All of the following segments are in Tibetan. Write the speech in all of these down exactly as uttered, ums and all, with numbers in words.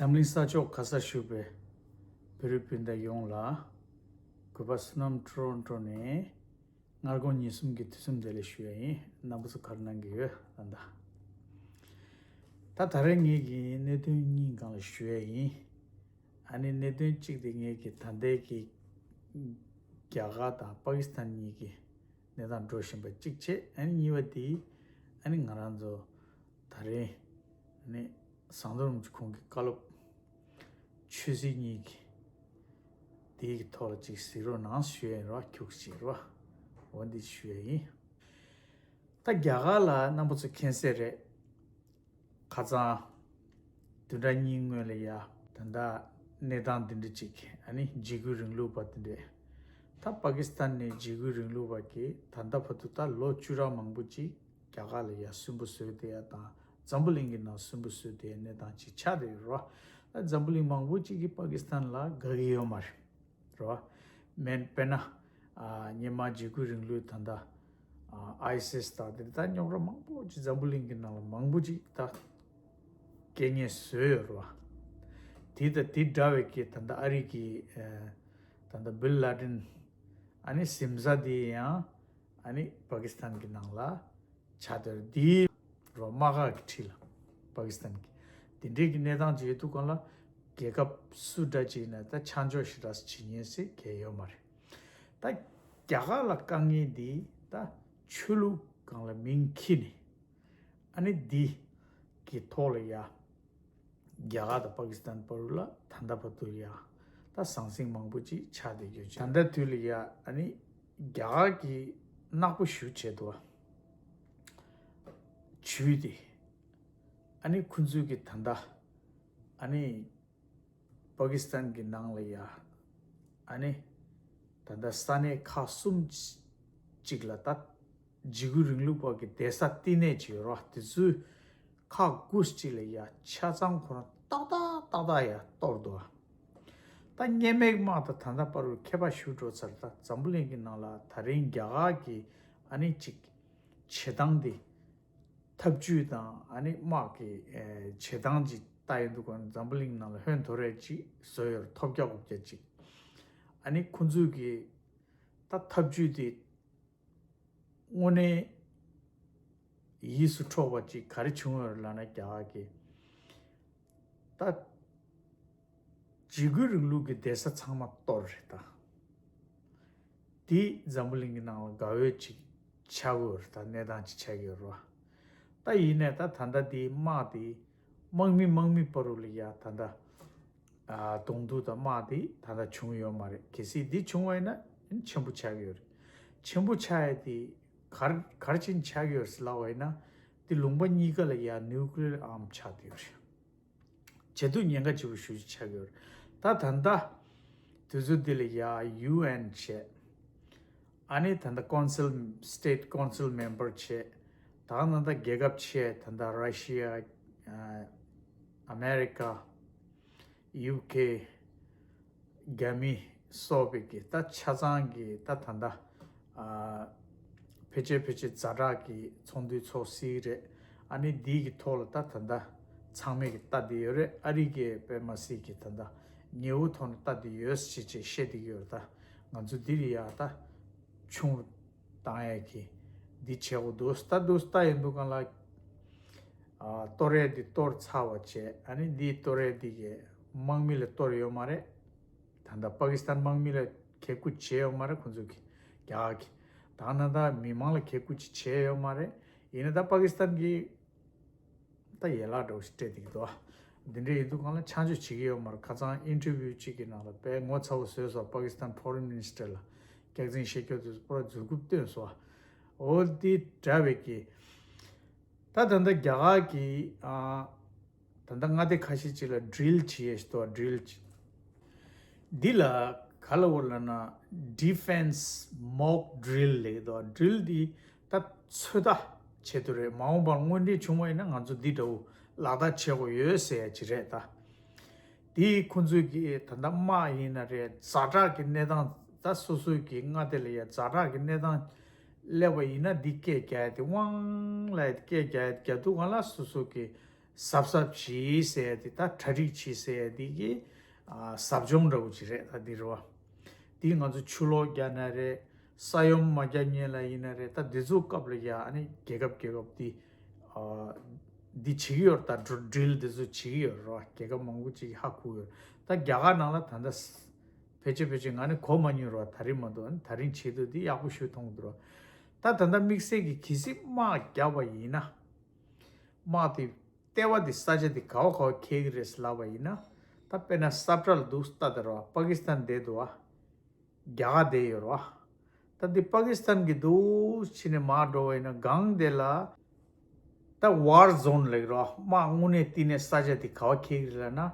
འཛམ་གླིང་ས་ཕྱོགས་ག་སར་བཞུགས་པའི་བོད་རིགས་སྤུན་ཟླ་ཡོངས་ལ། གུས་པ་བསོད་ནམས་ཊོ་རོན་ཊོ་ནས་སྔ་དགོང་ཉིན་གསུམ་གྱི་དུས་གསུམ་བདེ་ལེགས་ཞུ་ཡ་ཡིན། རྣམ་པ་ཚོ་ག་རེ་གནང་གི་ཡོད་ལ་ད། ད་ད་རེས་ངེད་ཀྱི་གནད་དོན་གཉིས་སྒང་ལ་ཞུ་ཡ་ཡིན། ཨ་ནི་གནད་དོན་གཅིག་དེ་ངེད་ཀྱི་ད་ལྟའི་གི་རྒྱ་གར་དང་པ་ཀི་སི་ཐན་གཉིས་ཀྱི་གནས་སྟངས་འགྲོ་བཞིན་པ་གཅིག་བྱས། ཨ་ནི་གཉིས་པ་དེ་ཨ་ནི་ང་རང་ཚོ་ད་རེས་ནི་ཟམ་གདོང་རིན་པོ་ཆེ་ཁོང་གི་བཀའ་སློབ་ཆོས་སྲིད་གཉིས་ཀྱི་དེའི་གི་ཐོག་ལ་ཅིག་གཟིགས་རོགས་གནང་ཞུ་ཡ་ཡིན་རོགས། ཁྱུག་ཅིག་རོགས། འོ་འདི་ཞུ་ཡ་ཡིན། ད་རྒྱ་གར་ལ་རྣམ་པ་ཚོ་མཁྱེན་གསལ་རེད། ཁ་སང་བདུན་ཕྲག་གཉིས་སྔོན་ལ་ཡ་ད་ལྟ་གནས་སྟངས་འདི་འདྲ་ཅིག་ཨ་ནི་འཇིགས་སྐུལ་རིང་ལུགས་པ་འདི་འདྲས། ད་པ་ཀི་སི་ཐན་ནས་འཇིགས་སྐུལ་རིང་ལུགས་པ་གིས་ད་ལྟ་བར་དུ་ད་ལོ་བཅུ་ཕྲག་མང་པོ་ཅིག་རྒྱ་གར་ལ་ཡ་སུན་པོ་བཟོས་བསྡད་ཡ་དང་འཛམ་བུ་གླིང་གི་ནང་སུན་པོ་བཟོས་བསྡད་ཡ་གནས་སྟངས་ཅིག་ཆགས་བསྡད་ཡོད་རེད་བ། ད་འཛམ་བུ་གླིང་མང་པོ་ཅིག་གིས་པ་ཀི་སི་ཐན་ལ་དགའ་གི་ཡོད་མ་རེད། རེད་བ། མེན་དཔེར་ན། ཨ་སྔོན་མ་འཇིགས་སྐུལ་རིང་ལུགས་ད་ལྟ་ཨ་ཨའི་སི་ཨེས་དང་དེ་ད་རྙོག་དྲ་མང་པོ་ཅིག་འཛམ་བུ་གླིང་གི་ནང་ལ་མང་པོ་ཅིག་ད་རྐྱེན་ངན་བཟོས་ཡོད་རེད་བ། དེ་ད་དེ་འདྲ་བའི་གི་ད་ལྟ་ཨ་རི་གི་ཨ་ད་ལྟ་བིན་ལ་ཌིན་ཨ་ནི་གཟིམ་ས་དེ་ཡང་ཨ་ནི་པ་ཀི་སི་ཐན་གི་ནང་ལ་ཆགས་བསྡད་རེད། དེའི་རོ་དམག་ཁག་གི་ཁྲིད་ལ་པ་ཀི་སི་ཐན་གི་དེ་འདྲའི་གི་གནས་སྟངས་ཅིག་ཡོད་དུས་སྒང་ལ་རྒྱལ་ཁབ་སུ་འདྲ་ཅིག་ཡིན་ན་ད་ཆ་འཇོག་ཞེ་དྲག་བྱེད་མཁན་ཞིག་གང་ཡང་ཡོད་མ་རེད། ད་རྒྱ་གར་ལ་དཀའ་ངལ་འདི་ད་ཆོས་ལུགས་སྒང་ལ་མིང་འཁྱེར་ནས་ཨ་ནི་འདི་གི་ཐོག་ལ་ཡ་རྒྱ་གར་དང་པ་ཀི་སི་ཐན་བར་ལ་ད་ལྟ་བར་དུ་ཡ་ད་ཟང་ཟིང་མང་པོ་ཅིག་ཆགས་བསྡད་ཡོད་ཅིང་། ད་ལྟ་དུས་ལ་ཡ་ཨ་ནི་རྒྱ་གར་གྱི་ནག་པོ་ཞུ་བྱེད་དུ་བ་ཇུས་དེ་ཨ་ནི་ཁོ་ཚོས་གི་ད་ལྟ་ཨ་ནི་པ་ཀི་སི་ཐན་གྱི་ནང་ལ་ཡ་ཨ་ནི་ད་ལྟ་ས་གནས་ཁག་གསུམ་ཅིག་ལ་ད་འཇིགས་སྐུལ་རིང་ལུགས་པ་གི་བསྡད་ས་བསྟི་གནས་ཅིག་ཡོད་རེད་བ། དེ་ཚོའི་ཁག་དགུ་ཅིག་ལ་ཡ་ཆ་ཚང་ཁོ་རང་ཏག་ཏག་ཏག་ཏག་ཡ་གཏོར་འདུག་བ། ད་སྔོན་མའི་དམག་དང་ད་ལྟ་བར་དུ་ཁྱད་པར་ཞིག་འགྲོ་ཚར། ད་འཛམ་བུ་གླིང་གི་ནང་ལ་ད་རིང་རྒྱ་གར་གྱི་ཨ་ནི་ཅིག་བྱེད་སྟངས་དེ་ཐབས་ཇུས་དང་ཨ་ནི་དམག་གི་ཨེ་བྱེད་སྟངས་ཅིག་ལྟ་ཡོང་དུས་སྒང་འཛམ་བུ་གླིང་ནང་ལ་ཧོན་ཐོར་རེ་ཅིག་བཟོས་ཡོད་རེད། ཐོབ་རྒྱག་དགོས་རྒྱ་ཅིག་ཨ་ནི་ཁོ་ཚོས་གི་ད་ཐབས་ཇུས་དེ་དངོས་གནས་ཡིད་སུ་འཕྲོག་པ་ཅིག་ག་རེ་བྱུང་ཡོད་རེད་ལབ་ན། རྒྱ་གར་གི་ད་འཇིགས་སྐུལ་རིང་ལུགས་ཀྱི་བསྡད་ས་ཚང་མ་གཏོར་རེད་ད། དེ་འཛམ་བུ་གླིང་གི་ནང་ལ་དགའ་འོས་ཅིག་ཆགས་ཀྱི་ཡོད་རེད་ད། གནས་སྟངས་ཅིག་ཆགས་ཀྱི་ཡོད་རེད་བ། ད་ཡིན་ནའི་ད་ད་ལྟ་དེ་དམག་དེ་དམག་མི་དམག་མི་བར་དུ་ལ་ཡ་ད་ལྟ་ཨ་གདོང་ཐུག་དང་དམག་དེ་ད་ལྟ་བྱུང་ཡོད་མ་རེད། གལ་སྲིད་འདི་བྱུང་བ་ཡིན་ན་ཆེན་པོ་ཆགས་ཀྱི་ཡོད་རེད། ཆེན་པོ་ཆགས་ཡ་དེ་ག་རེ་ག་རེ་བྱས་ནས་ཆགས་ཀྱི་ཡོད་རེད་ཟེར་ལབ་པ་ཡིན་ན། དེ་ལུང་པ་གཉིས་ཀ་ལ་ཡ་ནིའུ་ཀི་ལི་ཡར་ཨརམ་ཆགས་བསྡད་ཡོད་རེད། བྱེད་དུས་ཉེན་ཁ་ཆེ་པོ་ཞེ་པོ་ཅིག་ཆགས་ཀྱི་ཡོད་རེད། ད་ད་ལྟ་དུས་ཚོད་འདི་ལ་ཡ་ཡུ་ཨེན་བྱས། ཨ་ནི་ད་ལྟ་ཀོན་སིལ་སི་ཊེཊ་ཀོན་སིལ་མེམ་བར་བྱས། ད་ག་ནང་ད་རྒྱལ་ཁབ་ཆེ་ད་ལྟ་ར་ཤི་ཡ། ཨ་ཨ་མེ་རི་ཀ། ཡུ་ཀེ། རྒྱ་མི་སོགས་པའི་གི་ད་ཆ་ཚང་གི་ད་ད་ལྟ་ཨ་ཕལ་ཆེར་ཕལ་ཆེར་ཛ་དྲག་གི་ཚོགས་འདུ་ཚོགས་སྲིད་རེད། ཨ་ནི་འདི་གི་ཐོག་ལ་ད་ད་ལྟ་ཚང་མས་གི་ལྟ་བསྡད་ཡོད་རེད། ཨ་རི་གི་དཔེ་མ་སྲིད་གི་ད་ལྟ་ཉེ་བོ་ཐོག་ནས་ལྟ་བསྡད་ཡོད་ཞེས་བྱས་བཤད་བསྡད་ཀྱི་ཡོད་རེད། ད་ང་ཚོ་འདི་ལ་ཡ་ད་ཆུང་བཏང་ཡས་ཀྱི་འདི་བྱེད་དགོས་འདུག་ད་འདུག་ལྟ་ཡོང་དུས་སྒང་ལ། ཨ་གཏོར་ཡས་འདི་གཏོར་ཚར་བ་བྱས། ཨ་ནི་འདི་གཏོར་ཡས་འདི་གི་དམག་མི་ལ་གཏོར་ཡོད་མ་རེད། ད་ལྟ་པ་ཀི་སི་ཐན་དམག་མི་ལ་གད་སྐུལ་བྱས་ཡོད་མ་རེད་ཁོང་ཚོ་གི་རྒྱ་གར་གི། ད་ནང་ད་མི་མང་ལ་གད་སྐུལ་ཅིག་བྱས་ཡོད་མ་རེད། ཡིན་ན་ད་པ་ཀི་སི་ཐན་གི་ད་ཡན་ལག་འདྲ་བོ་ཞིག་སྤྲད་བསྡད་ཀྱི་འདུག་འདི་འདྲ་ཡིན་དུས་སྒང་ལ་ཆ་འཇོག་བྱེད་ཀྱི་ཡོད་མ་རེད། ཁ་སང་ཨིན་ཊར་བིའུ་གཅིག་གི་ནང་ལ་དཔེ་ངོ་ཚ་བོ་བཟོས་སོང་། པ་ཀི་སི་ཐན་ཕོ་རིན་མི་ནི་སི་ཊར་ལ་སྐྱག་རྫུན་བཤད་རྒྱུ་དེ་པུ་ར་མཛུབ་གུ་བཏོན་སོང་། འོ་འདི་འདྲ་བའི་གི་ད་ད་ལྟ་རྒྱ་གར་གྱི་ཨ་ད་ལྟ་མངའ་སྡེ་ཁ་ཤས་ཅིག་ལ་ཌི་རིལ་བྱེད་ཡས་ཞིག་འདུག་ཌི་རིལ་བྱེད། འདི་ལ་ག་ལབ་དགོས་ལབ་ན་ཌི་ཕེན་སི་མོག་ཌི་རིལ་ལབ་འདུག་ཌི་རིལ་འདི་ད་ཚོད་ལྟ་བྱེད་དུ་རེད། མ་འོངས་པར་དངོས་འབྲེལ་བྱུང་བ་ཡིན་ན་ང་ཚོ་འདི་འདྲ་བོ་ལག་བསྟར་བྱེད་དགོས་ཡོད་ཟེར་ཡ་ཅིག་རེད་ད། དེ་ཁོང་ཚོས་ཀྱི་ད་ལྟ་དམག་ཡིན་ན་རེད། ཛ་དྲག་གི་གནས་སྟངས་ད་སོ་སོའི་གི་མངའ་སྡེ་ལ་ཡ་ཛ་དྲག་གི་གནས་སྟངས་སླེབས་པ་ཡིན་ན་འདི་སྐད་རྒྱག་ཡ་དེ་དབང་ལ་སྐད་རྒྱག་ཡ་རྒྱག་དུས་སྒང་ལ་སོ་སོ་གི་ གཟབ་གཟབ་བྱེད་ཟེར་ཡ་དེ་ད་གྲ་སྒྲིག་བྱེད་ཟེར་ཡ་དེ་གི་ཨ་ཟབ་སྦྱོང་འདྲ་བོ་ཅིག་རེད། ད་འདི་རེད་བ། དེ་ང་ཚོ་ཆུ་ལོག་རྒྱག་ན་རེད། ས་ཡོམ་མ་རྒྱག་སྔོན་ལ་ཡིན་ན་རེད། ད་འདི་ཚོ་སྐབས་ལ་ཡ་ཨ་ནི་རྒྱལ་ཁབ་རྒྱལ་ཁབ་དེ་ཨ་འདི་བྱེད་ཀྱི་ཡོད་རེད། ད་ཌི་རིལ་འདི་ཚོ་བྱེད་ཀྱི་ཡོད་རེད་བ། རྒྱལ་ཁབ་མང་པོ་ཅིག་ཧ་གོ་ཡོད། ད་རྒྱ་གར་ནང་ལ་ད་ལྟ་ཕལ་ཆེར་ཕལ་ཆེར་ང་ནི་གོ་མ་མྱོང་རེད་བ། ད་རིང་མ་གཏོགས་ཨ་ནི་ད་རིང་བྱེད་དུས་འདི་ཡག་པོ་ཞིག་མཐོང་གི་འདུག་རེད་བ། ད་ད་ལྟ་དམིགས་བསལ་གྱི་གལ་སྲིད་དམག་རྒྱག་པ་ཡིན་ན། དམག་དེ་ལྟེ་བ་དེ་ས་ཆ་དེ་ག་བ་ག་བ་འཁེལ་གི་རེད་ལབ་པ་ཡིན་ན། ད་དཔེར་ན་ས་བཀྲ་ལ་འདུག་ལྟ་དེ་རེད་བ། པ་ཀི་སི་ཐན་བསྡད་འདུག་བ། རྒྱ་གར་བསྡད་ཡོད་རེད་བ། ད་འདི་པ་ཀི་སི་ཐན་གྱི་འདུག་ཕྱི་ནས་མར་འགྲོ་བ་ཡིན་ན་སྒང་དེ་ལ། ད་ཝར་ཛོན་ལབ་ཀྱི་རེད་བ། དམག་དངོས་གནས་བསྟི་གནས་ས་ཆ་དེ་ག་བ་འཁེལ་གི་རེད་ལབ་ན།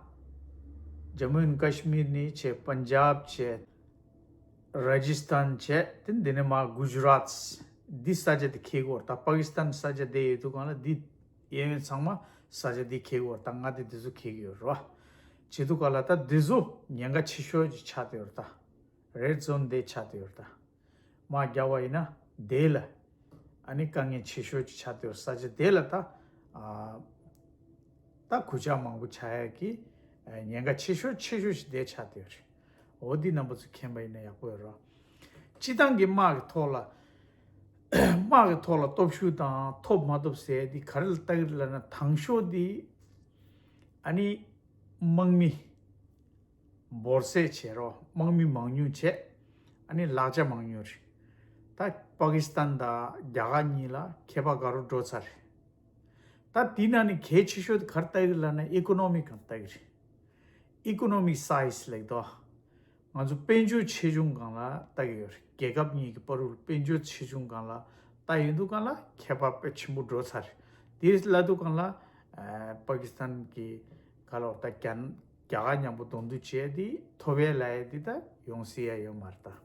ཇམ་མུ་ཨེན་ཀ་ཤི་མིར་ནས་བྱས། པན་ཇབ་བྱས། ར་ཇི་སི་ཐན་བྱས། དེ་འདི་ནས་མར་གུ་ཇུ་རཱཏ། འདི་ས་ཆ་དེ་འཁེལ་གི་ཡོད་རེད། ད་པ་ཀི་སི་ཐན་ས་ཆ་དེ་ཡོད་དུས་སྒང་ལ་འདི་གཡས་གཡོན་ཚང་མ་ས་ཆ་འདི་འཁེལ་གི་ཡོད་རེད། ད་མངའ་སྡེ་འདི་ཚོ་འཁེལ་གི་ཡོད་རེད་བ། བྱེད་དུས་སྒང་ལ་ད་འདི་ཚོ་ཉེན་ཁ་ཆེ་ཤོས་ཅིག་ཆགས་བསྡད་ཡོད་རེད། ད་རེད་ཛོན་འདི་ཆགས་བསྡད་ཡོད་རེད། ད་དམག་རྒྱག་པ་ཡིན་ན་དེ་ལ་ཨ་ནི་དཀའ་ངལ་ཆེ་ཤོས་ཅིག་ཆགས་བསྡད་ཡོད་རེད། ས་ཆ་དེ་ལ་ད་ཨ་ད་གོད་ཆག་མང་པོ་ཆགས་ཡ་གི་ཨ་ཉེན་ཁ་ཆེ་ཤོས་ཆེ་ཤོས་ཤིག་དེ་ཆགས་བསྡད་ཡོད་རེད། འོ་འདི་རྣམ་པ་ཚོ་མཁྱེན་པ་ཡིན་ན་ཡག་པོ་ཡོད་རེད། སྤྱི་བཏང་གི་དམག་གི་ཐོག་ལ་དམག་གི་ཐོག་ལ་སྟོབས་ཤུགས་དང་ཐོབ་མ་ཐོབ་ཟེར་ཡ་འདི་ག་རེ་ལ་ལྟ་གི་རེད་ལབ་ན། དང་ཤོས་འདི་ཨ་ནི་དམག་མི་འབོར་ཚད་བྱས་རོགས། དམག་མི་མང་ཉུང་བྱས། ཨ་ནི་ལག་ཆ་མང་ཉུང་རེད། ད་པ་ཀི་སི་ཐན་དང་རྒྱ་གར་གཉིས་ལ་ཁྱད་པར་ག་རེ་འགྲོ་ཚར་རེད། ད་དེའི་ནང་ནས་གལ་ཆེ་ཤོས་དེ་ག་རེ་ལྟ་གི་རེད་ལབ་ན། ཨི་ཀོ་ནོ་མི་སྒང་ལྟ་གི་རེད། ཨི་ཀོ་ནོ་མི་སའིཛ་ལབ་ཀྱི་འདུག་ང་ཚོ་དཔལ་འབྱོར་ཆེ་ཆུང་སྒང་ལ་ལྟ་གི་ཡོད་རེད། རྒྱལ་ཁབ་གཉིས་ཀྱི་བར་དུ་དཔལ་འབྱོར་ཆེ་ཆུང་སྒང་ལ་ལྟ་ཡོང་དུས་སྒང་ལ་ཁྱད་པར་དཔེ་ཆེན་པོ་འགྲོ་ཚར་རེད། དེ་ལབ་དུས་སྒང་ལ་ཨ་པ་ཀི་སི་ཐན་གྱི་ག་ལ་བ། ད་རྒྱ་རྒྱ་གར་མཉམ་པོ་གདོང་ཐུག་བྱས་དེ་ཐོབ་ཡས་ལབ་ཡས་དེ་ད་ཡོང་སྲིད་ཡ་ཡོད་མ་རེད་ད།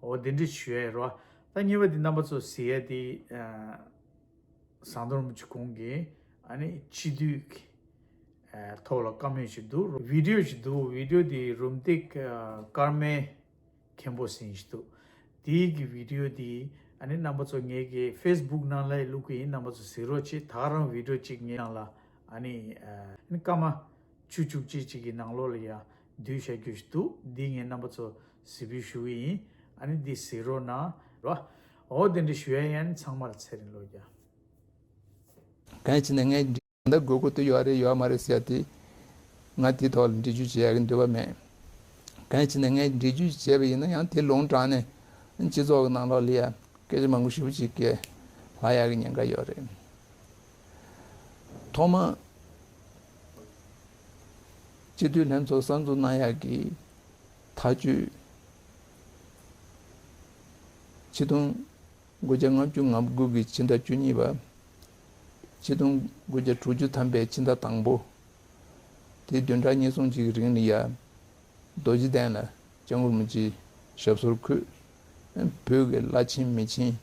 འོ་དེ་འདྲ་ཞུ་ཡ་ཡོད་རེད་བ། ད་གཉིས་པ་དེ་རྣམ་པ་ཚོ་གཟིགས་ཡ་དེ་ཨ་ཟམ་གདོང་རིན་པོ་ཆེ་ཁོང་གིས་ཨ་ནི་སྤྱི་འཐུས་ཀྱི་ཨ་ཐོག་ལ་བཀའ་མོལ་ཞིག་འདུག་ཝི་ཌི་ཡོ་ཞིག་འདུག་ཝི་ཌི་ཡོ་དེ་རུམ་བཏེག་ཨ་ཀརྨའི་མཁན་པོ་ཟེར་མཁན་ཞིག་འདུག་དེའི་གི་ཝི་ཌི་ཡོ་དེ་ཨ་ནི་རྣམ་པ་ཚོ་ངེད་ཀྱི་ཕེ་སི་བུག་ནང་ལ་བླུག་གི་ཡིན། རྣམ་པ་ཚོ་གཟིགས་རོགས་བྱེད། ད་ག་རང་ཝི་ཌི་ཡོ་གཅིག་ངེད་ནང་ལ་ཨ་ནི་ཨ་ནི་སྐར་མ་བཅུ་བཅུ་གཅིག་གཅིག་གི་ནང་ལོགས་ལ་ཡ་བསྡུས་བཞག་རྒྱུ་ཞིག་འདུག་འདི་ངས་རྣམ་པ་ཚོ་གཟིགས་འབུལ་ཞུ་གི་ཡིན། ཨ་ནི་འདི་གཟིགས་རོགས་གནང་རོགས། འོ་དེ་འདྲ་ཞུ་ཡ་ཡིན། ཨ་ནི་ཚང་མར་ཚེ་རིང་ལོ་བརྒྱ། གང་ཡིན་ན་ངས་འདི་དགོས་མཁོ་དེ་ཡོད་རེད་ཡོད་མ་རེད་ཟེར་ཡ་དེ། ང་དེའི་ཐོག་ལ་འགྲེལ་བརྗོད་བྱེད་ཡག་གི་འདོད་པ་མེད། གང་ཡིན་ན་ངས་འགྲེལ་བརྗོད་བྱས་པ་ཡིན་ན་ཡང་དེ་ལུང་དྲངས་ནས་སྤྱི་ཚོགས་ཀྱི་ནང་ལོགས་ལ་ཡ་སྐད་ཆ་མང་པོ་ཞེ་པོ་ཅིག་གིས་ལྷག་ཡག་གི་ཉེན་ཁ་ཡོད་རེད། ཐོག་མ་སྤྱི་འཐུས་ལྷན་ཚོགས་གསར་འཛུགས་གནང་ཡག་གི་ཐག་གཅོད་ཆིག་སྟོང་དགུ་བརྒྱ་ལྔ་བཅུ་ང་དགུ་གི་ཕྱི་ཟླ་བཅུ་གཉིས་པ། ཆིག་སྟོང་དགུ་བརྒྱ་དྲུག་ཅུ་ཐམ་པའི་ཕྱི་ཟླ་དང་པོ། དེའི་བདུན་ཕྲག་གཉིས་གསུམ་གཅིག་གི་རིང་ལ་ཡ། རྡོ་རྗེ་གདན་ལ་སྐྱབས་མགོན་རིན་པོ་ཆེའི་ཞབས་སོར་འཁོད། བོད་ཀྱི་བླ་ཆེན་མི་ཆེན་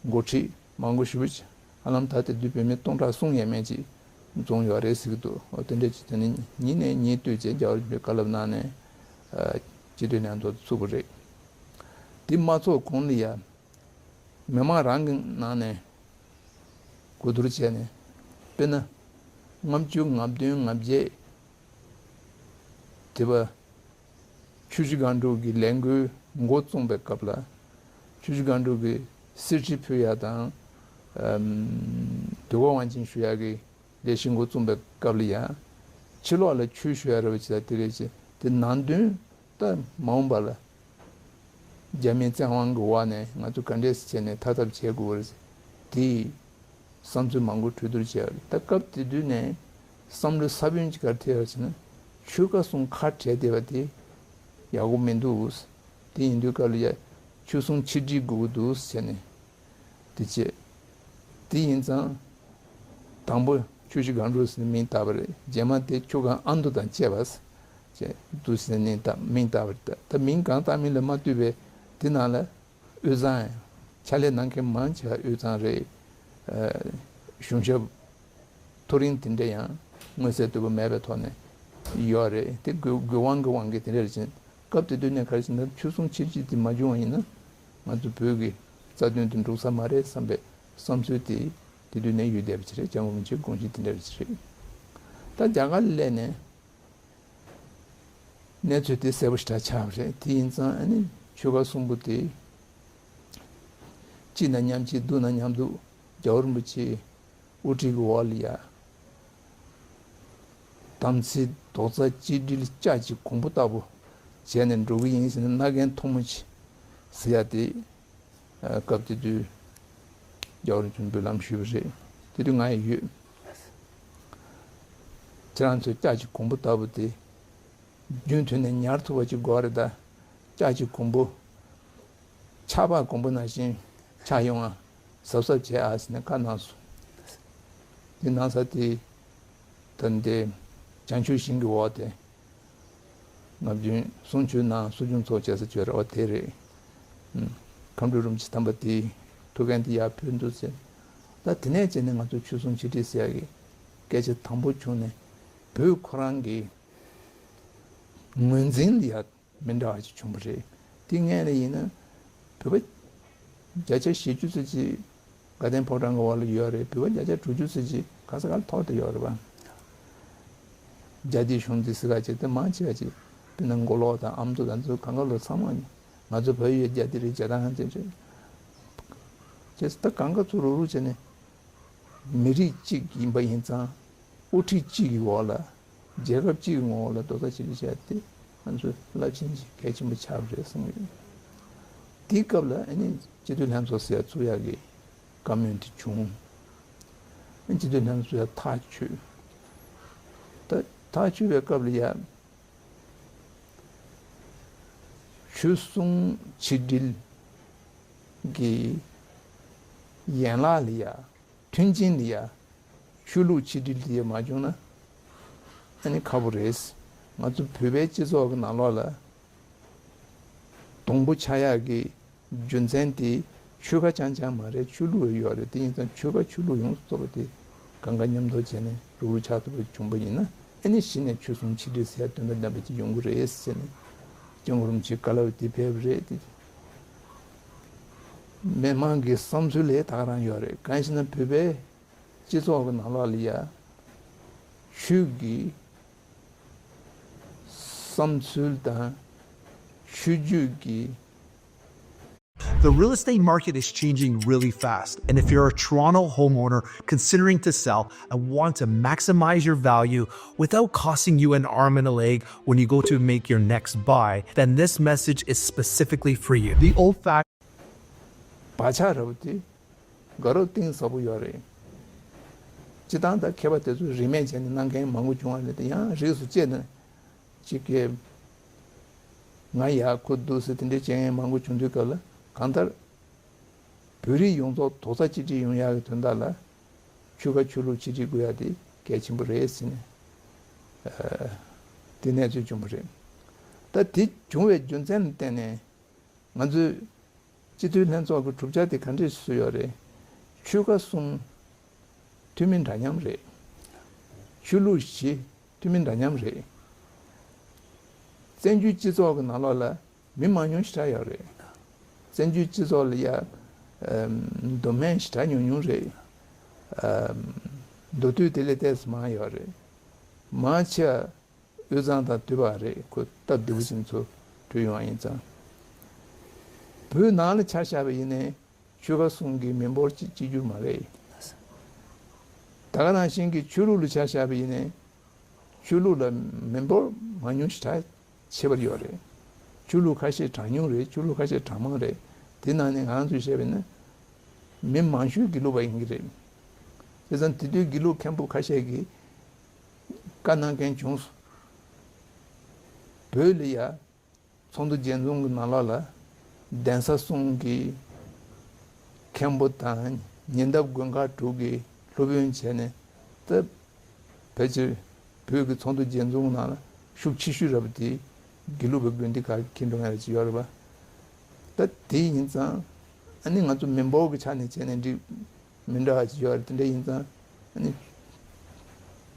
འགོ་ཁྲིད་མང་པོ་ཞེ་པོ་ཅིག་ཧ་ལམ་ད་ལྟ་དུས་བོད་མི་སྟོང་ཕྲག་གསུམ་ཡས་མས་ཅིག་འཛོམས་ཡོད་རེད་ཟེར་གྱི་འདུག་འོ་དེ་འདྲ་ཅིག་དེ་ནི་ཉིན་ནས་ཉིན་ལྟོས་བྱས་རྒྱལ་བ་རིན་པོ་ཆེས་བཀའ་སློབ་གནང་ནས་སྤྱི་འཐུས་ལྷན་ཚོགས་ཚུགས་པ་རེད། དེ་མ་ཚོགས་གོང་ལ་ཡ། མི་མང་རང་གི་ནང་ནས་གོ་བསྡུར་བྱས་ནས། དཔེར་ན། ལྔ་བཅུ་ང་བདུན་ང་བརྒྱད་དེ་བ། ཆུ་བཞི་སྒང་དྲུག་གི་ལས་འགུལ་འགོ་བཙུགས་པའི་སྐབས་ལ། ཆུ་བཞི་སྒང་དྲུག་གི་གསེར་ཁྲི་ཕུལ་ཡ་དང་། ཨམ། དུས་འཁོར་དབང་ཆེན་ཞུ་ཡ་གི་ལས་གཞི་འགོ་བཙུགས་པའི་སྐབས་ལ་ཡང་། ཕྱི་ལོགས་ལ་ཆོས་ཞུ་ཡ་རེད་པ་ཅིག་དང་དེ་རེད་ཅེས་དེ་ནང་དོན། ད་མ་འོངས་པ་ལ་རྒྱ་མིའི་བཙན་དབང་གི་འོག་ནས་ང་ཚོ་ག་འདྲས་བྱས་ནས་ཐར་ཐབས་བྱེད་དགོས་པ་རེད། དེ་ཡི་བསམ་ཚུལ་མང་པོ་གྲོས་བསྡུར་བྱས་པ་རེད། ད་སྐབས་དེ་དུས་ནས་བསམ་བློ་ས་བོན་ཅིག་ག་རེ་ཐེབས་པ་ཟེར་ན། ཆོལ་ཁ་གསུམ་ཁ་བྲལ་བསྡད་པ་དེ་ཡག་པོ་མི་འདུག་དེ་ཡིན་དུས་སྐབས་ལ་ཡ་ཆོལ་གསུམ་ཆིག་སྒྲིལ་དགོས་ཀྱི་འདུག་ཟེར་ནས། དེ་བྱས། དེ་ཡིན་ཙང་། དང་པོ་ཆུ་བཞི་སྒང་དྲུག་ཟེར་ནས་མིང་བཏགས་པ་རེད། རྗེས་མ་དེ་ཆུ་སྒང་ཨ་མདོ་དང་བཅས་པ་ཟེར་དུ་ཟེར་ནས་བཏགས་མིང་བཏགས་པ་རེད། ད་མིང་གང་བཏགས་མིན་ལ་མ་ལྟོས་པའི་དེ་ནང་ལ་དབུས་གཙང་ཡང་ཕྱག་ལས་གནང་མཁན་མང་ཆེ་བ་དབུས་གཙང་རེད། ཨ། གཞུང་ཞབས་མཐོ་རིམ་དེ་འདྲ་ཡང་མངོན་གསལ་དོད་པོ་མེད་པའི་ཐོག་ནས་ཡོད་རེད། དེ་དགོས་དགོས་དབང་གི་དབང་གིས་དེ་འདྲ་རེད་ཅེས། སྐབས་དེ་དུས་ནས་ག་རེ་བྱས་ན་ཆོལ་གསུམ་ཆིག་སྒྲིལ་དེ་མ་བྱུང་བ་ཡིན་ན་ང་ཚོ་བོད་ཀྱི་རྩ་དོན་དེ་འགྲུབ་ས་མ་རེད་བསམ་པའི་བསམ་ཚུལ་དེ་ དེ་དུས་ནས་ཡོད་བསྡད་པ་ཅིག་རེད། སྐྱབས་མགོན་རིན་པོ་ཆེའི་དགོངས་གཞི་དེ་འདྲ་ཅིག་རེད། ད་རྒྱ་གར་ལ་སླེབས་ནས་གནས་ཚུལ་དེ་གསལ་པོ་ཞེ་དྲག་ཆགས་པ་རེད། དེ་ཡིན་ཙང་ཨ་ནི་ཆོལ་ཁ་གསུམ་པོ་དེ་སྐྱིད་ན་མཉམ་སྐྱིད། སྡུག་ན་མཉམ་སྡུག་རྒྱལ་བ་རིན་པོ་ཆེའི་དབུ་ཁྲིད་ཀྱི་འོག་ལ་ཡ། དམ་ཚིག་རྡོག་རྩ་གཅིག་སྒྲིལ་ལྕགས་ཀྱི་གོང་བུ་ལྟ་བུ་བྱས་ནས་འགྲོ་གི་ཡིན་ཟེར་ནས་མནའ་གན་མཐུ་མོ་ཆེ་ཟེར་ཡ་དེ། སྐབས་དེ་དུས་རྒྱལ་བ་རིན་པོ་ཆེས་འབུལ་ལམ་ཞུས་པ་རེད། དེ་དུས་ང་ཡི་ཡོད། ཁྱེད་རང་ཚོས་ལྕགས་ཀྱི་གོང་བུ་ལྟ་བུ་དེ་རྒྱུན་མཐུད་ནས་ཉར་ཐུབ་པ་ཅིག་དགོས་རེད། ད་ལྕགས་ཀྱི་གོང་བུ། ཆར་པ་གོང་བུ་ནང་བཞིན་ཆགས་ཡོང་ང་གཟབ་གཟབ་བྱེད་ཨ་ཟེར་ནས་བཀའ་གནང་སོང་། དེ་གནང་ས་དེ་ད་འདི་བྱང་ཆུབ་ཤིང་གི་འོག་དེ། ང་བདུན་གསུང་ཆོས་གནང་། གསུང་ཆོས་ཚོགས་བྱས་ས་བྱོས་ར་བ་དེ་རེད། ཨུམ། མཁའ་འགྲོ་རིན་པོ་ཆེ་དམ་པ་དེའི་ཐུགས་འགན་དེ་ཡར་ཕུལ་འདུག་ཟེར། ད་དེ་ནས་བྱས་ནས་ང་ཚོ་ཆོས་སྲུང་ཆེ་ཁྲི་ཟེར་ཡ་གི་སྐད་ཆ་དང་པོ་བྱུང་ནས་བོད་ཁོ་རང་གི་ངོས་འཛིན་ལ་ཡ། མི་འདྲ་བ་ཅིག་བྱུང་བ་རེད། དེ་སྔོན་ལ་ཡིན་ན་བོད་པ་བརྒྱ་ཆ་བཞི་བཅུ་ཙམ་ཅིག་དགའ་ལྡན་ཕོ་བྲང་གི་འོག་ལ་ཡོད་རེད། བོད་པ་བརྒྱ་ཆ་དྲུག་ཅུ་ཙམ་ཅིག་ག་ས་ག་ལ་ཐོར་ཏེ་ཡོད་རེད་པ། རྒྱ་སྡེ་གཞུང་འཛིན་ཟེར་ག་ཅིག་དེ་མང་ཆེ་བ་ཅིག་དཔེར་ན་མགོ་ལོག་དང་ཨ་མདོ་དང་ཚོ་གང་ག་ལོ་ཚང་མ་ང་ཚོ་བལ་ཡུལ་རྒྱ་སྡེ་རེད། རྒྱ་དང་ཚེ་རེད། ཅེས་ད་གང་ག་ཚོ་རུག་རུག་བྱས་ནས་མི་རིགས་གཅིག་ཡིན་པ་ཡིན་ཙང་དབུ་ཁྲིད་གཅིག་གི་འོག་ལ། རྒྱལ་ཁབ་གཅིག་གི་ངོ་བོ་ལ་རྡོག་རྩ་གཅིག་སྒྲིལ་བྱས་ཏེ་ང་ཚོས་རླབས་ཆེན་གྱི་གལ་ཆེན་པོ་ཆགས་པ་རེད་བསམ་གྱི་ཡོད། དེའི་སྐབས་ལ་ཨ་ནི་སྤྱི་འཐུས་ལྷན་ཚོགས་ཟེར་ཡ་བཙུགས་ཡག་གི་བཀའ་མོལ་དེ་བྱུང་། ཨ་ནི་སྤྱི་འཐུས་ལྷན་ཚོགས་ཡ་ཐག་ཆོད། ད་ཐག་ཆོད་པའི་སྐབས་ལ་ཡ་ཆོལ་གསུམ་ཆིག་སྒྲིལ་གྱི་ཡན་ལག་ལ་ཡ། མཐུན་རྐྱེན་འདི་ཡ། ཆོས་ལུགས་ཆིག་སྒྲིལ་འདི་ཡ་མ་བྱུང་ན་ཨ་ནི་ཁག་པོ་རེད། ང་ཚོ་བོད་པའི་སྤྱི་ཚོགས་ཀྱི་ནང་ལོགས་ལ་སྡོང་པོ་ཆགས་ཡག་གི་རྒྱུ་མཚན་དེ་ཆོལ་ཁ་རྐྱང་རྐྱང་མ་རེད། ཆོས་ལུགས་ཡོད་རེད། དེ་ཡིན་ཙང་ཆོལ་ཁ་ཆོས་ལུགས་ཡོངས་སུ་རྫོགས་པ་དེ་གང་ག་མཉམ་དུ་བྱས་ནས་རུག་རུག་ཆགས་ཐུབ་པ་བྱུང་པ་ཡིན་ན་ཨ་ནི་གཞི་ནས་ཆོལ་གསུམ་ཆིག་སྒྲིལ་ཟེར་ཡ་དོན་དང་ལྡན་པ་ཅིག་ཡོང་གི་རེད་ཟེར་ནས་སྐྱབས་མགོན་རིན་པོ་ཆེའི་བཀའ་སློབ་དེ་ཕེབས་པ་རེད་དེ། མི་མང་གི་བསམ་ཚུལ་ལས་ད་ག་རང་ཡོད་རེད། གང་ཞེ་ན་བོད་པའི་སྤྱི་ཚོགས་ཀྱི་ནང་ལོགས་ལ་ཡ་ཆོས་ཀྱི་བསམ་ཚུལ་དང་ཆོས་བརྒྱུད་ཀྱི། The real estate market is changing really fast, and if you're a Toronto homeowner considering to sell and want to maximize your value without costing you an arm and a leg when you go to make your next buy, then this message is specifically for you. The old fashioned བག་ཆགས་ར་བ་དེ་དགའ་རབ་གཏིང་ཟབ་པོ་ཡོད་རེད། སྤྱིར་བཏང་ད་མཁས་པ་དེ་ཚོས་རིས་མེད་བྱས་ནས་གནང་མཁན་མང་པོ་བྱུང་བ་རེད་དེ། ཡང་རིས་སུ་བཅད་ན་གཅིག་གིས་ང་ཡག་ཁུ་འདུག་ཟེར་དེ་འདྲའི་བྱེད་མཁན་མང་པོ་བྱུང་དུས་སྐབས་ལ་གང་ལྟར་བོད་རིགས་ཡོངས་རྫོགས་རྡོག་རྩ་གཅིག་སྒྲིལ་ཡོང་ཡག་གི་དོན་དག་ལ་ཆོལ་ཁ་ཆོས་ལུགས་གཅིག་སྒྲིལ་དགོས་ཡག་དེ་གལ་ཆེན་པོ་རེད་ཟེར་ནས་དེ་གནས་ཚུལ་བྱུང་བ་རེད། ད་དེ་བྱུང་བའི་རྒྱུ་མཚན་ལ་བརྟེན་ནས། ང་ཚོས་སྤྱི་འཐུས་ལྷན་ཚོགས་ཀྱི་གྲུབ་ཆ་དེ་ག་འདྲས་བཟོས་ཡོད་རེད། ཆོལ་ཁ་གསུམ་འཐུས་མི་འདྲ་མཉམ་རེད། ཆོས་ལུགས་བཞི་འཐུས་མི་འདྲ་མཉམ་རེད། བཙན་བྱོལ་སྤྱི་ཚོགས་ཀྱི་ནང་ལོགས་ལ་མི་མང་ཉུང་ཞེ་དྲག་ཡོད་རེད། བཙན་བྱོལ་སྤྱི་ཚོགས་ལ་ཡ་མདོ་སྨད་ཞེ་དྲག་ཉུང་ཉུང་རེད། མདོ་སྟོད་དེ་ལས་ཏོག་ཙམ་མང་ཡོད་རེད། མང་ཆེ་བ། དབུས་གཙང་དང་འདི་པ་རེད། ཁོ་སྟབས་བདེ་པོ་ཅན་ཚོ་བྲོས་ཡོང་བ་ཡིན་ཙང་། བོད་ནང་ལ་ཆ་བཞག་པ་ཡིན་ནའི་ཆོལ་ཁ་གསུམ་གྱི་མི་འབོར་གཅིག་གཅིག་གྱུར་མ་རེད། ད་ག་ནང་བཞིན་གྱི་ཆོས་ལུགས་ལ་ཆ་བཞག་པ་ཡིན་ནའི་ཆོས་ལུགས་ལ་མི་འབོར་མང་ཉུང་ཞེ་དྲག་ཁྱད་པར་ཡོད་རེད། ཆོས་ལུགས་ཁ་ཤས་གྲངས་ཉུང་རེད། ཆོས་ལུགས་ཁ་ཤས་གྲངས་མང་རེད། དེ་ནང་ནས་ང་རང་ཚོས་བཤད་པ་ཡིན་ན་མི་མང་ཤོས་དགེ་ལུགས་པ་ཡིན་གྱི་རེད། བྱས་ཙང་དེ་དུས་དགེ་ལུགས་མཁན་པོ་ཁ་ཤས་ཀྱིས་བཀའ་གནང་མཁན་བྱུང་སོང་། བོད་ལ་ཡ་ཚོགས་འདུ་རྒྱས་འཛོམས་ཀྱི་ནང་ལོགས་ལ་གདན་ས་གསུམ་གྱི་མཁན་པོ་དང་ཉེ་འདབས་དགོན་ཁག་དྲུག་གི་སློབ་དཔོན་བྱས་ནས་ད་ཕལ་ཆེར་བོད་ཀྱི་ཚོགས་འདུ་རྒྱས་འཛོམས་ནང་ལ་ཤུགས་ཆེ་ཤོས་ར་བ་དེ་དགེ་ལུགས་པའི་དགོན་སྡེ་ཁག་གི་འགྲོ་མཁན་ར་ཅིག་ཡོད་རེད་པ། ད་དེ་ཡིན་ཙང་ཨ་ནི་ང་ཚོ་མི་འབོར་གྱི་ཆ་ནས་བྱས་ནས་འགྲིག་མི་འདྲ་བ་ཅིག་ཡོད་རེད། དེ་འདྲ་ཡིན་ཙང་ཨ་ནི་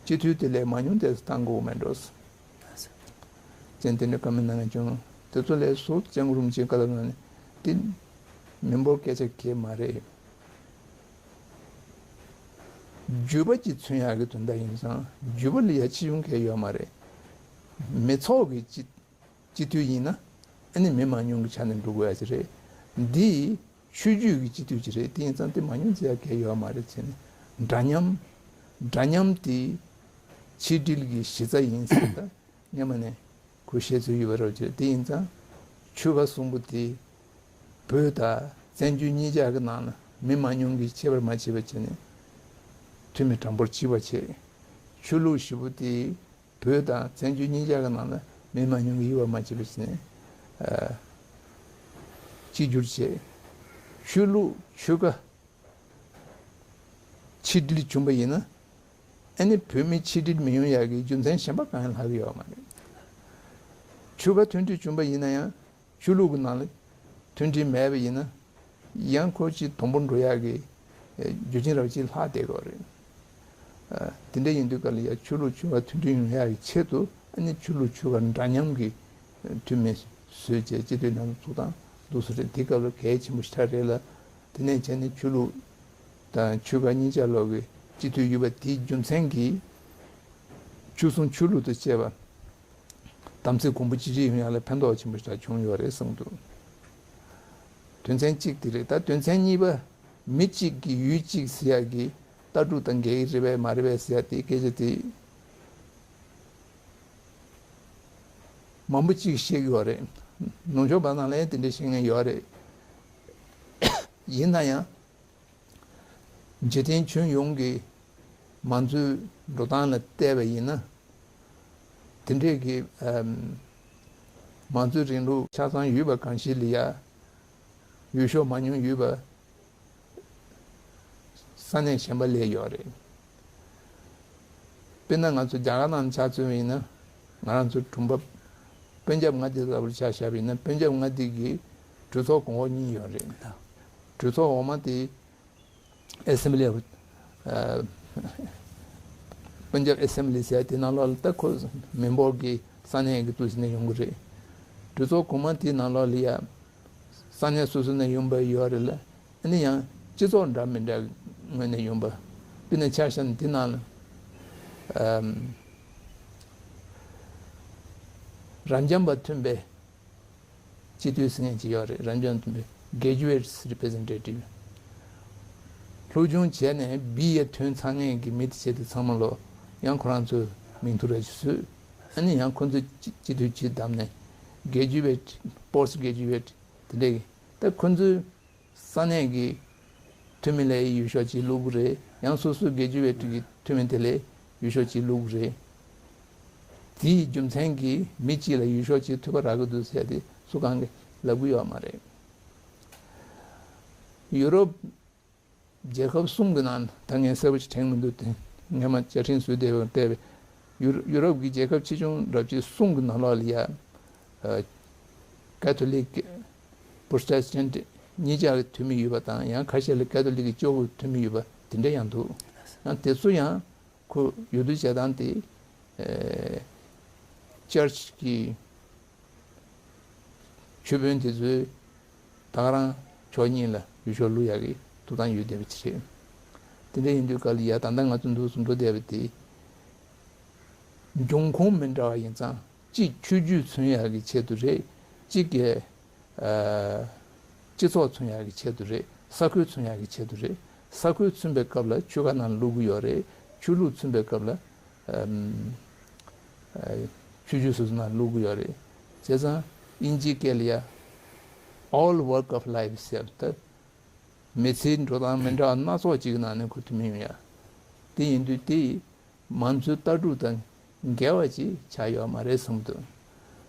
སྤྱི་འཐུས་དེ་ལས་མང་ཉུང་ཏོག་ཙམ་བཏང་དགོས་མེད་འགྲོ། ཅན་དེ་འདྲ་བཀའ་མོལ་གནང་མཁན་བྱུང་། དེ་ཚོ་ལས་སུ་སྐྱབས་མགོན་རིན་པོ་ཆེའི་བཀའ་སློབ་གནང་ནས་དེ་མི་འབོར་སྐད་ཆ་གང་ཡང་མ་རེད། རྒྱུད་པ་གཅིག་མཚོན་ཡག་གི་དོན་དག་ཡིན་ཙང་རྒྱུད་པ་ལ་ཡ་ཆེ་ཆུང་གང་ཡང་ཡོད་མ་རེད། མི་ཚོགས་ཀྱི་སྤྱི་སྤྱི་འཐུས་ཡིན་ན་ཨ་ནི་མི་མང་ཉུང་གི་ཆ་ནས་འགྲོ་དགོས་ཡ་ཅིག་རེད། འདི་ཆོས་བརྒྱུད་ཀྱི་སྤྱི་འཐུས་ཅིག་རེད། དེ་ཡིན་ཙང་དེ་མང་ཉུང་ཅི་ཡ་གང་ཡང་ཡོད་མ་རེད་ཟེར་ནས། འདྲ་མཉམ། འདྲ་མཉམ་དེ་ཆིག་སྒྲིལ་གྱི་གཞི་རྩ་ཡིན་ཟེར། ད་སྔོན་མ་ནས་ཁོས་བཤད་སྲོལ་ཡོད་པ་འདྲ་པོ་ཅིག་རེད། དེ་ཡིན་ཙང་ཆོལ་ཁ་གསུམ་པོ་དེ་བོད་དང་བཙན་བྱོལ་གཉིས་ཆ་གི་ནང་ལ་མི་མང་ཉུང་གིས་ཁྱད་པར་མ་བྱས་པ་བྱས་ནས་འཐུས་མི་གྲངས་འབོར་གཅིག་པ་བྱས། ཆོས་ལུགས་བཞི་པོ་དེ་བོད་དང་བཙན་བྱོལ་གཉིས་ཆ་གི་ནང་ལ་མི་མང་ཉུང་གིས་དབྱེ་བ་མ་བྱས་པ་བྱས་ནས་ཨ་གཅིག་གྱུར་བྱས། ཆོས་ལུགས་ཆོལ་ཁ་ཆིག་སྒྲིལ་བྱུང་པ་ཡིན་ན། ཨ་ནི་བོད་མི་ཆིག་སྒྲིལ་མི་ཡོང་ཡག་གི་རྒྱུ་མཚན་གཞན་པ་གང་ཡང་ལྷག་གི་ཡོད་མ་རེད། ཆོལ་ཁ་མཐུན་སྒྲིལ་བྱུང་པ་ཡིན་ན་ཡང་ཆོས་ལུགས་ཀྱི་ནང་ལ་མཐུན་སྒྲིལ་མེད་པ་ཡིན་ན། ཡང་ཁོ་ཅིག་དུམ་བུར་འགྲོ་ཡག་གི་རྒྱུ་རྐྱེན་རབ་ཅིག་ལྷག་བསྡད་ཀྱི་ཡོད་རེད། དེ་འདྲ་ཡིན་དུས་ག་ལ་ཡ་ཆོས་ལུགས་ཆོལ་ཁ་མཐུན་སྒྲིལ་ཡོང་ཡག་གི་ཆེད་དུ་ཨ་ནི་ཆོས་ལུགས་ཆོལ་ཁ་འདྲ་མཉམ་གྱི་འཐུས་མི་བཟོས་བྱས་སྤྱི་འཐུས་ལྷན་ཚོགས་ཚུགས་སྟངས་འདུག་སེ་རེད། དེ་སྐབས་ལ་གལ་ཆེན་པོ་ཞེ་དྲག་རེད་ལ། དེ་ནས་བྱས་ནས་ཆོས་ལུགས་དང་ཆོལ་ཁ་གཉིས་ཆ་ལོག་གི་སྤྱི་འཐུས་ཡོད་པ་དེའི་རྒྱུ་མཚན་གྱིས་ཆོལ་གསུམ་ཆོས་ལུགས་དང་བཅས་པ་དམ་ཚིག་གོང་བུ་གཅིག་སྒྲིལ་ཡོང་ཡག་ལ་ཕན་ཐོགས་ཆེན་པོ་ཞིག་བྱུང་ཡོད་རེད་བསམ་འདུག་དོན་ཚན་གཅིག་དེ་རེད། ད་དོན་ཚན་གཉིས་པ་མི་གཅིག་གི་ཡུལ་གཅིག་ཟེར་ཡག་གི་ལྟ་གྲུབ་དང་འགལ་གྱི་རེད་པས་མ་རེད་པས་ཟེར་ཡག་དེ་སྐད་ཆ་དེ་མང་པོ་གཅིག་བཤད་ཀྱི་ཡོད་རེད། ནུབ་ཕྱོགས་པ་ནང་ལ་ཡང་དེ་འདྲ་བཤད་མཁན་ཡོད་རེད། ཡིན་ན་ཡང་། འཇིག་རྟེན་ཁྱོན་ཡོངས་ཀྱི་མང་གཙོའི་འགྲོ་སྟངས་ལ་བལྟས་པ་ཡིན་ན། དེ་འདྲས་ཀྱི་ཨམ། མང་གཙོའི་རིང་ལུགས་ཆ་ཚང་ཡོད་པ་གང་ཞིག་ལ་ཡ། ཡུལ་ཤུལ་མང་ཉུང་ཡོད་པ་ས་གནས་གཞན་པ་ལས་ཡོད་རེད། དཔེར་ན་ང་ཚོ་རྒྱ་གར་ནང་ཆ་མཚོན་པ་ཡིན་ན། ང་རང་ཚོ་གྲུབ་འབབ་དཔོན་ཆབ་ལྔ་སྡེ་ལྟ་བུར་ཆ་བཞག་པ་ཡིན་ན། དཔོན་ཆབ་ལྔ་སྡེ་གི་གྲོས་ཚོགས་གོང་འོག་གཉིས་ཡོད་རེད། གྲོས་ཚོགས་འོག་མ་དེ་Assembly of དཔོན་ཆབ་Assembly ཟེར་དེ་ནང་ལོགས་ལ་ད་ཁོ་མི་འབོར་གྱི་ས་གནས་ཀྱི་འདུག་ཟེར་ནས་ཡོང་གི་རེད། གྲོས་ཚོགས་གོང་མ་དེའི་ནང་ལོགས་ལ་ཡ་ས་གནས་སོ་སོ་ནས་ཡོང་པ་ཡོད་རེད་ལ། ཨ་ནི་ཡང་སྤྱི་ཚོགས་འདྲ་མི་འདྲ་ངོས་ནས་ཡོང་པ། དཔེར་ན་ཆ་བཞག་ན་འདི་ནང་ལ་ཨམ། རབ་འབྱམས་པ་མཐུན་པའི་སྤྱི་འཐུས་ཟེར་མཁན་ཅིག་ཡོད་རེད། རབ་འབྱམས་མཐུན་པའི་Graduates Representative། སློབ་སྦྱོང་བྱས་ནས་བི་ཡ་ཐོན་ཚར་མཁན་གྱི་མི་དེ་བྱས་དེ་ཚང་མ་ལོ་ཡང་ཁོ་རང་ཚོའི་མིང་ཐོ་ར་ཅིག་བཟོས། ཨ་ནི་ཡང་ཁོ་ཚོས་སྤྱི་སྤྱི་འཐུས་ཅིག་བདམས་ནས་Graduate Post Graduate དེ་འདྲས་ཀྱི་ད་ཁོ་ཚོའི་ས་གནས་ཀྱི་འཐུས་མི་ལ་ཡུལ་ཤོག་ཅིག་བླུག་གི་རེད། ཡང་སོ་སོའི་Graduate ཀྱི་འཐུས་མི་དེ་ལ་ཡུལ་ཤོག་ཅིག་བླུག་གི་རེད། དེའི་རྒྱུ་མཚན་གྱིས་མི་གཅིག་ལ་ཡུལ་ཤོག་ཅིག་ཐོབ་པ་རག་གི་འདུག་ཟེར་ཏེ་སུ་གང་གིས་ལབ་གི་ཡོད་མ་རེད། ཡུ་རོབ་རྒྱལ་ཁབ་གསུམ་གྱི་ནང་ད་ངས་གསལ་པོ་ཅིག་དྲན་མི་འདུག་དེ་སྔོན་མ་བཅའ་ཁྲིམས་བཟོས་བསྡད་པ་བལྟས་པས། ཡུ་ཡུ་རོབ་ཀྱི་རྒྱལ་ཁབ་ཆེ་ཆུང་རབ་ཅིག་གསུམ་གྱི་ནང་ལོགས་ལ་ཡ། ཀ་ཐོ་ལིག་པྲོ་ཏེ་སི་ཊན་ཊི་གཉིས་ཆ་གི་འཐུས་མི་ཡོད་པ་དང་། ཡང་ཁ་ཤས་ལ་ཀ་ཐོ་ལིག་གི་གཅིག་པུ་འཐུས་མི་ཡོད་པ་དེ་འདྲ་ཡང་འདུག་ཡང་དེ་ཚོ་ཡང་ཁོ་ཡུལ་དུས་བྱེད་སྟངས་དེ་ཨེ་ཅར་ཆི་གི་ཆོས་དཔོན་དེ་ཚོས་ད་ག་རང་ཕྱོགས་གཉིས་ལ་ཡུལ་ཤོག་བླུག་ཡག་གི་ཐུགས་དམ་ཡོད་བསྡད་པ་ཅིག་རེད། དེ་འདྲ་ཡིན་དུས་ག་ལ་ཡ་ད་ལྟ་ང་ཚོ་འདུག་སེ་འགྲོ་བསྡད་པ་དེ་འབྱུང་ཁུངས་མི་འདྲ་བ་ཡིན་ཙང་། གཅིག་ཆོས་བརྒྱུད་མཚོན་ཡག་གི་ཆེད་དུ་རེད། གཅིག་གི་ཨ་སྤྱི་ཚོགས་མཚོན་ཡག་གི་ཆེད་དུ་རེད། ས་ཁུལ་མཚོན་ཡག་གི་ཆེད་དུ་རེད། ས་ཁུལ་མཚོན་པའི་སྐབས་ལ་ཆོལ་ཁ་ནང་བླུག་གི་ཡོད་རེད། ཆོས་ལུགས་མཚོན་པའི་སྐབས་ལ་ཨམ་ཨ་ཆོས་བརྒྱུད་སོ་སོ་ནང་བླུག་གི་ཡོད་རེད། བྱས་ཙང་དབྱིན་ཇིའི་སྐད་ལ་ཡ་All Walk of Life ཟེར་ཡག་ད་མི་ཚེའི་འགྲོ་སྟངས་མི་འདྲ་བ་སྣ་ཚོགས་ཅིག་གི་ནང་ནས་ཁོ་འཐུས་མི་ཡོང་ཡ། དེ་ཡིན་དུས་དེ་མང་གཙོའི་ལྟ་གྲུབ་དང་འགལ་བ་ཅིག་ཆགས་ཡོད་མ་རེད་བསམ་འདུག་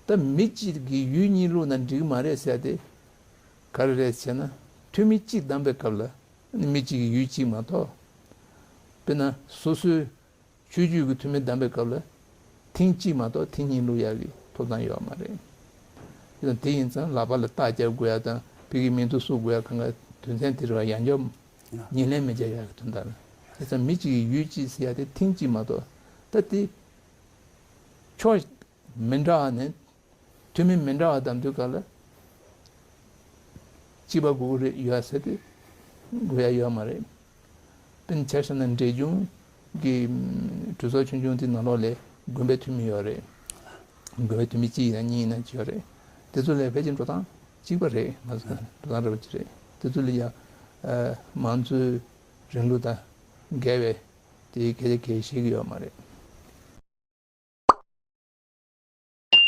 ད་མི་གཅིག་གི་ཡུལ་གཉིས་བླུགས་ན་འགྲིག་གི་མ་རེད་ཟེར་ཏེ། ག་རེ་རེད་ཟེར་ན། འཐུས་མི་གཅིག་བདམས་པའི་སྐབས་ལ་མི་གཅིག་གི་ཡུལ་གཅིག་མ་གཏོགས། དཔེར་ན་སོ་སོའི་ཆོས་བརྒྱུད་ཀྱི་འཐུས་མི་བདམས་པའི་སྐབས་ལ་ཐེངས་གཅིག་མ་གཏོགས་ཐེངས་གཉིས་བླུག་ཡག་གི་ཐོབ་ཐང་ཡོད་མ་རེད། དེ་ཡིན་ཙང་ལག་པ་ལ་རྟགས་རྒྱག་དགོས་ཡག་དང་ཕ་གིའི་མིང་ཐོ་བཙུགས་དགོས་ཡག་གང་ག་དོན་ཚན་དེ་རུ་ཡང་འཇོག་ཉེར་ལེན་མི་བྱ་ཡག་གི་དོན་དག་ལ། དེ་ཙང་མི་གཅིག་གི་ཡུལ་གཅིག་ཟེར་ཡག་དེ་ཐེངས་གཅིག་མ་གཏོགས། ད་དེ་ཕྱོགས་མི་འདྲ་བ་ནས་འཐུས་མི་མི་འདྲ་བ་བདམས་དུས་སྐབས་ལ་གཅིག་པ་དགོས་ཀྱི་རེད་ཡོད་ཟེར་ཏེ་དགོས་ཡག་ཡོད་མ་རེད། དཔེར་ན་ཆ་བཞག་ན་འབྲས་ལྗོངས་ཀྱི་གྲོས་ཚོགས་ཆུང་ཆུང་དེ་ནང་ལོགས་ལ་དགོན་པའི་འཐུས་མི་ཡོད་རེད། དགོན་པའི་འཐུས་མི་གཅིག་ཡིན་ན་གཉིས་ཡིན་ན་གཅིག་ཡོད་རེད། དེ་ཚོ་ལ་ཕལ་ཆེར་འགྲོ་སྟངས་གཅིག་པ་རེད། ང་ཚོ་འགྲོ་སྟངས་རེད་པ་གཅིག་རེད། དེ་ཚོ་ལ་ཡ་མང་གཙོའི་རིང་ལུགས་དང་འགལ་བའི་དེའི་སྐད་ཆ་གང་ཡང་བཤད་ཀྱི་ཡོད་མ་རེད།